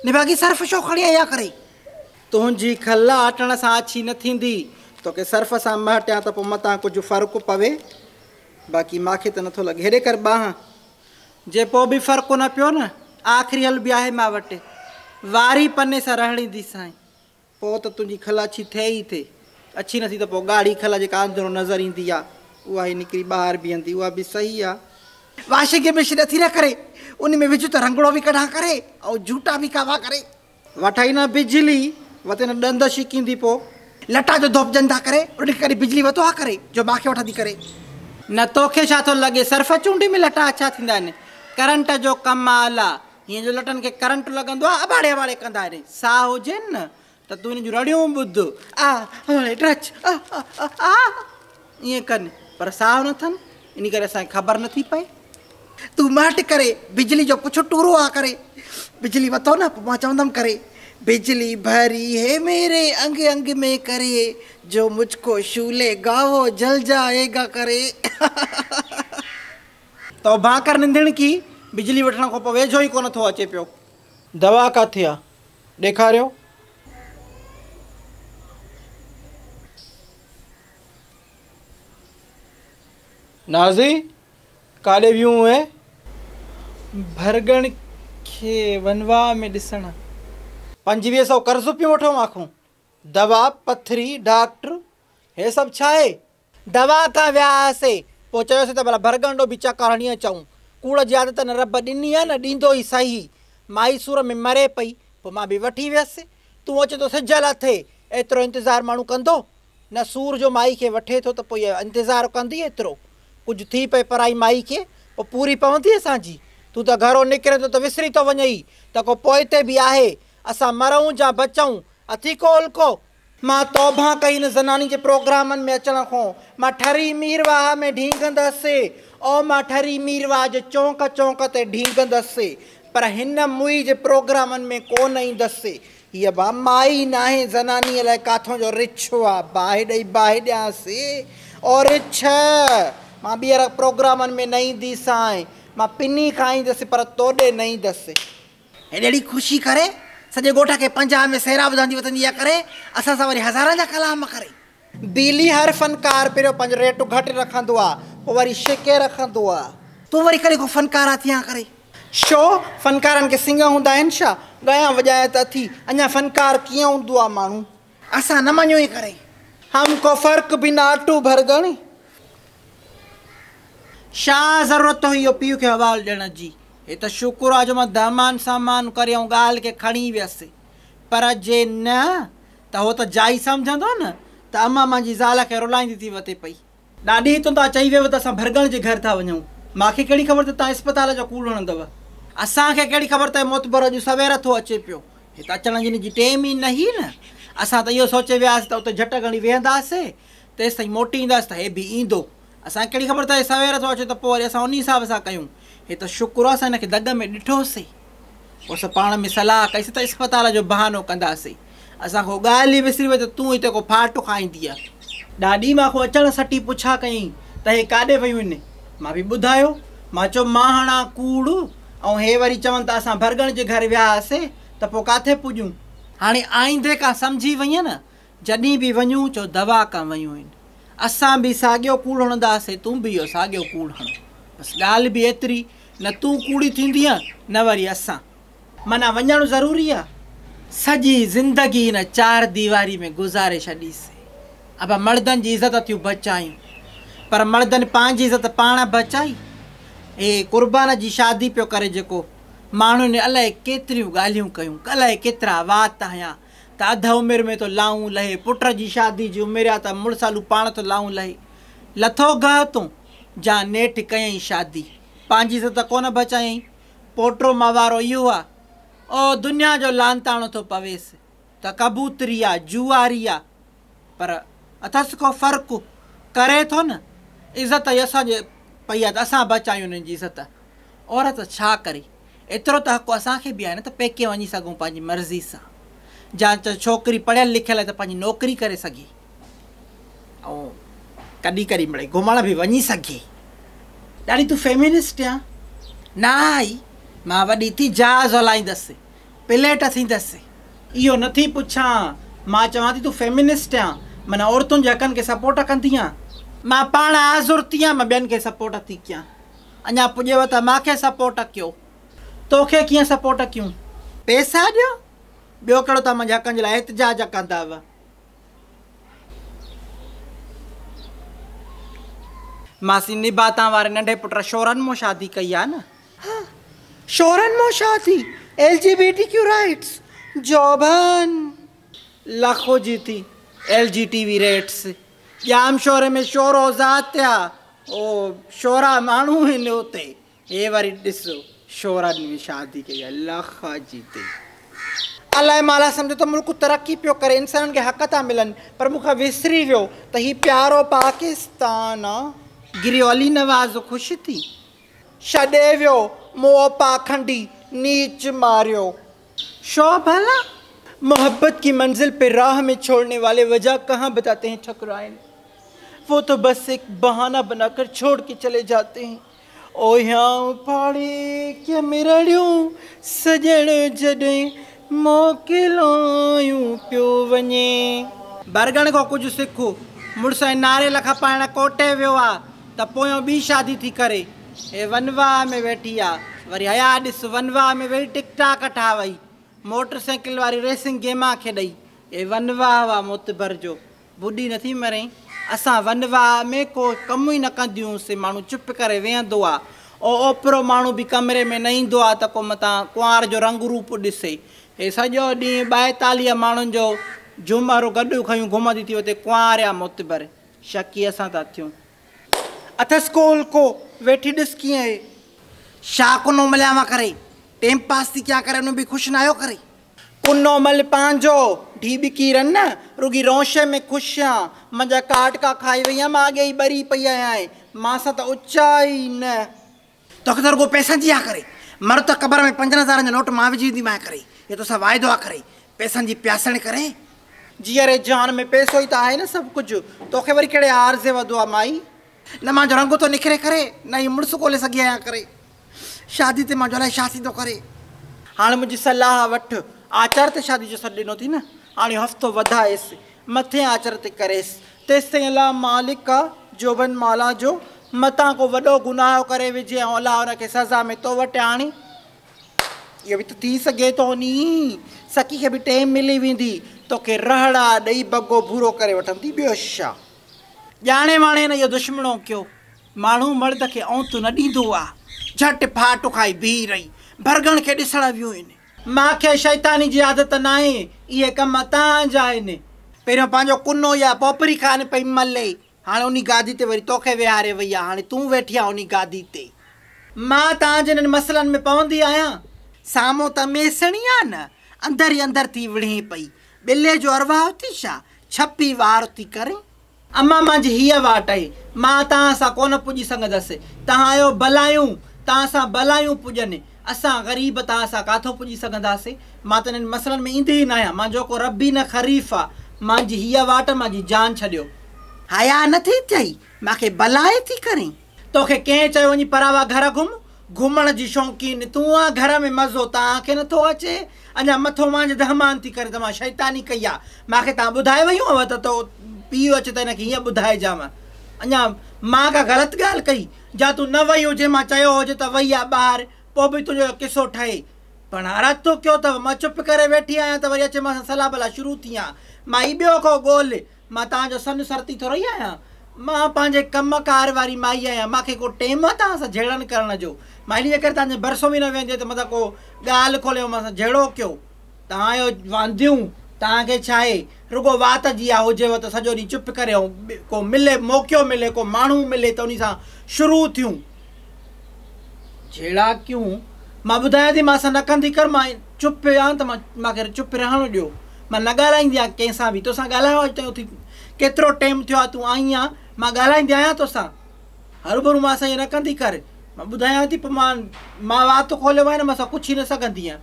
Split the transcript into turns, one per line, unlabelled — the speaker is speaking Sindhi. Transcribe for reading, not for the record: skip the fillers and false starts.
نڀاڳي سرف ڇو کڻي آئي آ ڪري؟ تنهنجي کل آٽڻ سان اڇي نه ٿيندي. توکي سرف سان مهٽيان ته پوء متان ڪجهه فرق پوي. باقي ماکي ته نٿو لڳي. هيڏي ڪر ٻانهن. جي پوء به فرق نه پيو نه، آخري حل به آهي مان وٽ. واري پني سان رهڙينديسانء. پوء ته تنهنجي کل اڇي ٿئي ئي ٿئي. اڇي نه ٿي ته پوء ڳاڙهي کل جيڪا اندرون نظر ايندي آ، اها ئي نڪري ٻاهر بيهندي. اها به صحيح آ. واشنگ مشين اٿي نه ڪري، ان ۾ وجهه ته رنگڙو به ڪڍان ڪري ۽ جوٽا به ڪاوا ڪري. وٺائي نه بجلي، وتي نه ڏند شڪيندي پوء. لٽا جو ڌوپجن ٿا ڪري، ان کي ڪڏهن بجلي وتو آ ڪري، جو مان کي وٺندي ڪري. نه توکي ڇا ٿو لڳي، سرف چونڊي ۾ لٽا اڇا ٿيندا آهن. ڪرنٽ جو ڪم آ الا. هيئن جو لٽن کي ڪرنٽ لڳندو آ، اٻاڙي اٻاڙي ڪندا آهن. ساهه هجين نه ته تون هن جون رڙيون ٻڌ، آ اٻاڙي ٽرچ، آ آ آ آ ائين ڪن، پر ساهه نه اٿن، انهي ڪري اسان کي خبر نه ٿي پئي. تون ماٺ ڪري، بجلي جو پڇ ٽورو آ ڪري، بجلي وتو نه پوء مان چوندم ڪري، بجلي ڀري هي ميري انگ انگ ۾ ڪري، جو مجھ ڪو شو لي گا وو جل جائي گا ڪري. توبهان ڪر ننڌڻڪي، بجلي وٺڻ کان پوء ويجهو ئي ڪونه ٿو اچي پيو. دوا ڪاٿي آ؟ ڏيکاريو. نازي، ڪاڏي ويون اهي؟ ڀرڳڻ کي ونواهه ۾ ڏسڻ. 25 سئو قرض پيون وٺو مان کون. دوا، پٿري، ڊاڪٽر، هي سڀ ڇا آهي؟ دوا کان ويا هئاسي، پوء چيوسين ته ڀلا ڀرڳڻ ڏو به چڪر هڻي اچون. ڪوڙ جي عادت نه رب ڏني آ نه ڏيندو ئي سهي. مائي سور ۾ مري پئي، پوء مان به وٺي ويس. تون اچين ٿو سج لٿي، ايترو انتظار ماڻهو ڪندو؟ نه سور جو مائي کي وٺي ٿو ته پوء اها انتظار ڪندي ايترو؟ ڪجهه ٿي پئي پرائي مائي کي، پوء پوري پوندي اسان جي. تون ته گهرو نڪرين ٿو ته وسري ٿو وڃئي ته ڪو پوئتي به آهي. اسان مرئون جا بچئون، اٿي ڪو الڪو؟ مان توبهان ڪئي هن زناني جي پروگرامن ۾ اچڻ کون. مان ٺري ميرواهه ۾ ڍينگندس. او مان ٺري ميرواهه جي چونڪ چونڪ تي ڍينگندس. پر هن موئي جي پروگرامن ۾ ڪو نه ايندس. هيء با مائي ناهي زناني الائي ڪاٿون جو رڇ آ. باهه ڏئي باهه ڏيانس. او رڇ! مان ٻيهر پروگرامن ۾ نه اينديسانء. مان پني کائيندس پر توڏي نه ايندس. هيڏي اهڙي خوشي ڪري، سڄي ڳوٺ کي 50 ۾ سهرا ٻڌندي وتندي آ ڪري، اسان سان وري هزارن جا ڪلام ڪري. بيلي هر فنڪار پهريون پنهنجو ريٽ گهٽ رکندو آ، پوء وري شڪي رکندو آ. تون وري ڪڏهن ڪو فنڪار آ ٿيان ڪري. شو، فنڪارن کي سڱ هوندا آهن ڇا؟ ڳايان وڄايان ته اٿي، اڃا فنڪار ڪيئن هوندو آ ماڻهو؟ اسان نه مڃون ئي ڪري. هم ڪو فرق به نه آٽو ڀرڳڻي. شا ضرورت هئي اهو پيء کي حوال ڏيڻ جي. هي ته شڪر آ جو مان دهمان سامان ڪري ۽ ڳالهه کي کڻي ويس. پر جي نه ته هو ته جائي سمجهندو نه ته امان مانجي زال کي رلائيندي ٿي وتي پئي. ڏاڏي هتون تان چئي ويو ته اسان ڀرڳڻ جي گهر ٿا وڃون. مانکي ڪهڙي خبر ته تان اسپتال جو ڪوڙ هڻندؤ. اسان کي ڪهڙي خبر ته هي معتبر اڄ سوير ٿو اچي پيو. هت اچڻ جي هن جي ٽيم ئي نه هئي نه. اسان ته اهو سوچي وياسين ته اتي جهٽ گهڙي ويهنداسين. تيستائين موٽي اينداسين ته هي به ايندو. اسان کي ڪهڙي خبر ته هي سوير ٿو اچي ته پوء وري اسان انهي حساب سان ڪيون. هي ته شڪر آ اسان هن کي دڳ ۾ ڏٺوسين. پوء اسان پاڻ ۾ صلاح ڪئي سين ته اسپتال جو بهانو ڪنداسين. اسان کان ڳالهه ئي وسري وئي ته تون هتي ڪو ڦاٽ کائيندينء. ڏاڏي مان کان اچڻ سٽي پڇا ڪيائين ته هي ڪاڏي ويون آهن؟ مان به ٻڌايو. مان چيو مان هڻان ڪوڙ ۽ هي وري چون ته اسان ڀرڳڻ جي گهر ويا هئاسين ته پوء ڪاٿي پڄون؟ هاڻي آئيندي کان سمجهي وئين نه؟ جڏهن به وڃون چئو دوا ڪان ويون آهن. اسان به ساڳيو ڪوڙ هڻنداسين تون به اهو ساڳيو ڪوڙ هڻ. بس ڳالهه به ايتري، نه تون ڪوڙي ٿيندينء نه وري اسان. معنيٰ وڃڻ ضروري آ. سڄي زندگي هن چار ديواري ۾ گذاري ڇڏيسين. ابا مڙدن جي عزت ٿيون بچايون پر مڙدن پنهنجي عزت پاڻ بچائي. هي قربان جي شادي پيو ڪري جيڪو ماڻهن الائي ڪيتريون ڳالهيون ڪيون، الائي ڪيترا وات هنيا. ته اڌ عمر ۾ ٿو لائون لهي، پٽ جي شادي جي عمر آ ته مڙسالو پاڻ ٿو لائون لهي. لٿو گهه تون، جا نيٺ ڪيائين شادي. پنهنجي عزت ڪونه بچايائين. پوٽو مان وارو اهو آ. او دنيا جو لعنتاڻو ٿو پويس ته ڪبوتري آ، جوئاري آ. پر اٿس ڪو فرق؟ ڪري ٿو نه. عزت ئي اسان جي پئي آ ته اسان بچايون انهن جي عزت. عورت ڇا ڪري؟ ايترو ته حق اسان کي به آهي نه ته پيڪي وڃي سگهون پنهنجي مرضي سان. جا ته ڇوڪري پڙهيل لکيل آهي ته پنهنجي نوڪري ڪري سگهي ۽ ڪڏهن ڪڏهن مڙئي گهمڻ به وڃي سگهي. ڏاڏي تون فيمينسٽ آن؟ نه آئي مان وڏي ٿي جهاز هلائيندس. پليٽ ٿيندس. اهو نه ٿي پڇان. مان چوان ٿي تون فيمنسٽ آن، معنيٰ عورتن جي حقن کي سپورٽ ڪندي آن. مان پاڻ آزر ٿي آن، مان ٻين کي سپورٽ ٿي ڪيان. اڃا پڄيو ته مان کي سپورٽ ڪيو. توکي ڪيئن سپورٽ ڪيون؟ پئسا ڏيو، ٻيو ڪهڙو توهان منهنجي حقن جي لاء احتجاج ڪندؤ؟ ماسي نباتان واري ننڍي پٽ شورن مون شادي ڪئي آ نه. ها شورن مون شادي، L G B T Q rights, جوڀن. لک جي ٿي L G T V rates. Jam شوري ۾ شورو ذات آ، او شورا ماڻهو هن اتي. هي وري ڏس شورن ۾ شادي ڪئي آ، لک جي ٿي. الائي مالا سمجهو ته ملڪ ترقي پيو ڪري، انسانن کي حق ٿا ملن، پر مون کان وسري ويو ته هي پيارو پاڪستان آ. گريو علي نواز خوش ٿي. ڇڏي ويو موء پاکنڊي نيچ ماريو. شو ڀلا؟ محبت ڪي منزل پي راهه ۾ ڇوڙني والي وجه ڪهان بتاتي هين ٺڪرائن. وو تو بس ايڪ بهانا بنا ڪر ڇوڙ ڪي چلي جاتي هين. او هيانء ڦاڙي ڪي مرڙيون سڄڻ جڏهن موڪلايون پيو وڃي. برگڻ کان ڪجهه سک، مڙس ۽ ناريل کپائڻ ڪوٽي ويو آ ته پويون ٻي شادي ٿي ڪري. هي ونواهه ۾ ويٺي آ. وري حياء ڏس، ونواهه ۾ ويهي ٽڪ ٽاڪ ٺاهوئي. موٽر سائيڪل واري ريسنگ گيما کيڏئي. هي ونواهه آ معتبر جو. ٻڏي نٿي مرين. اسان ونواهه ۾ ڪو ڪم ئي نه ڪنديون سي ماڻهو چپ ڪري ويهندو آ. او اوپرو ماڻهو به ڪمري ۾ نه ايندو آ ته ڪو متان ڪنوار جو رنگ روپ ڏسي. هي سڄو ڏينهن 42 ماڻهن جو جهومر گڏ کنيون گهمندي ٿي وتي ڪنوار آ معتبر. شڪي اسان ٿا ٿيون. اٿس ڪو الڪو، ويٺي ڏس ڪيئن اهي. شا ڪنو ملياوان ڪري، ٽيم پاس ٿي ڪيان ڪري ان به خوش ناهيو ڪري. ڪنو مل پنهنجو، ڍي ٻڪي رن، رڳي رونشي ۾ خوش آن، منجا ڪاٽڪا کائي وئي آن، مان اڳي ئي ٻري پئي آهيان، مان سان ته اچا ئي نه. توکي ته رڳو پئسن جي آ ڪري، مر ته قبر ۾ پنجن هزارن جو نوٽ مان وجهي وينديمانء ڪري، اهو توسان واعدو آ ڪري، پئسن جي پياسڻ ڪري. جيئري جهان ۾ پئسو ئي ته آهي نه سڀ ڪجهه، توکي وري ڪهڙي عارضي وڌو آ مائي. نه مانجو رنگ ٿو نکري ڪري، نه ئي مڙس ڳولي سگهي آهيان ڪري. شادي تي مانجو الائي ڇا ٿيندو ڪري. هاڻ منهنجي صلاح وٺ. آچر تي شادي جو سڏ ڏنو ٿي نه، هاڻ اهو هفتو وڌائيس، مٿين آچر تي ڪريس. تيستائين الله مالڪ آ، جوڀن مالا جو، متان ڪو وڏو گناهه ڪري وجهي ۽ الله ان کي سزا ۾ تو وٽ آڻي. اهو به ته ٿي سگهي ٿو ني. سڪي کي به ٽيم ملي ويندي، توکي رهڙا ڏئي بگو ڀورو ڪري وٺندي، ٻيو ڇا. ڄاڻي واڻي هن اهو دشمڻو ڪيو. ماڻهو مرد کي اونت نه ڏيندو آ. جهٽ ڦاٽ کائي بيهي رهي. ڀرڳڻ کي ڏسڻ ويون هن. مان کي شيطاني جي عادت ناهي. اهي ڪم تان جا آهن. پهريون پنهنجو ڪنو يا پوپري خان پئي ملي. هاڻي انهي گادي تي وري توکي ويهاري وئي آ. هاڻي تون ويٺي آن انهي گادي تي. مان تان جي انهن مسئلن ۾ پوندي آهيان. سامهون ته ميسڻي آ نه. اندر ئي اندر ٿي وڙهين پئي. ٻلي جو ارواح اٿي ڇا؟ ڇپي وار ٿي ڪرين. اما مانجي هيء واٽ اهي، مان تهان سان ڪونه پڄي سگهندس. تهان آهيو بلايون، تهان سان بلايون پڄن. اسان غريب تهان سان ڪاٿو پڄي سگهنداسين. مان ته انهن مسئلن ۾ ايندي ئي ناهيان. مانجو ڪو رب ئي نه خريف آ. مانجي هيء واٽ مانجي جان ڇڏيو. حيا نه ٿي ٿئي، مان کي بلائي ٿي ڪرين. توکي ڪنهن چيو وڃي پراوا گهر گهم؟ گهمڻ جي شوقين تون آن، گهر ۾ مزو تان کي نٿو اچي. اڃا مٿو مانجهه دهمان ٿي ڪرين ته مان شيطاني ڪئي آ. مان کي تان ٻڌائي ويون هئو ته تو پيء اچي ته هن کي هيئن ٻڌائجانء. اڃا مان ڪا غلط ڳالهه ڪئي؟ جا تون نه وئي هجين مان چيو هجي ته وئي آ ٻاهر، پوء به تنهنجو اهو قصو ٺهي. پڻ ارادو ڪيو اٿو، مان چپ ڪري ويٺي آهيان ته وري اچي مان سان صلاح بلا شروع ٿي آن. مائي ٻيو ڪو ڳولهه. مان توهان جو سن سرتي ٿورئي آهيان. مان پنهنجي ڪم ڪار واري مائي آهيان. مان کي ڪو ٽيم آ توهان سان جهيڙن ڪرڻ جو. مان انهيء ڪري توهان جي ڀرسون به نه ويهندي آهيان ته متان ڪو ڳالهه کولي مان سان جهيڙو ڪيو. توهان آهيو وانديون، توهان کي ڇاهي؟ رڳو وات جي آ هجيو ته سڄو ڏينهن چپ ڪري ۽ ڪو ملي موقعو ملي ڪو ماڻهو ملي ته انهي سان شروع ٿيون. جهيڙا ڪيون. مان ٻڌايان ٿي مان سان نه ڪندي ڪر مان چپ آهيان ته مان کي چپ رهڻ ڏيو. مان نه ڳالهائيندي آهيان ڪنهن سان به. توسان ڳالهايو اڄ تائين اٿي ڪيترو ٽيم ٿيو آهي تون آئي آن مان ڳالهائيندي آهيان توسان. هروڀرو مان سان ائين نه ڪندي ڪر. مان ٻڌايان ٿي پوء مان مان وات کوليو آهي نه مان سان ڪڇي نه سگهندينء.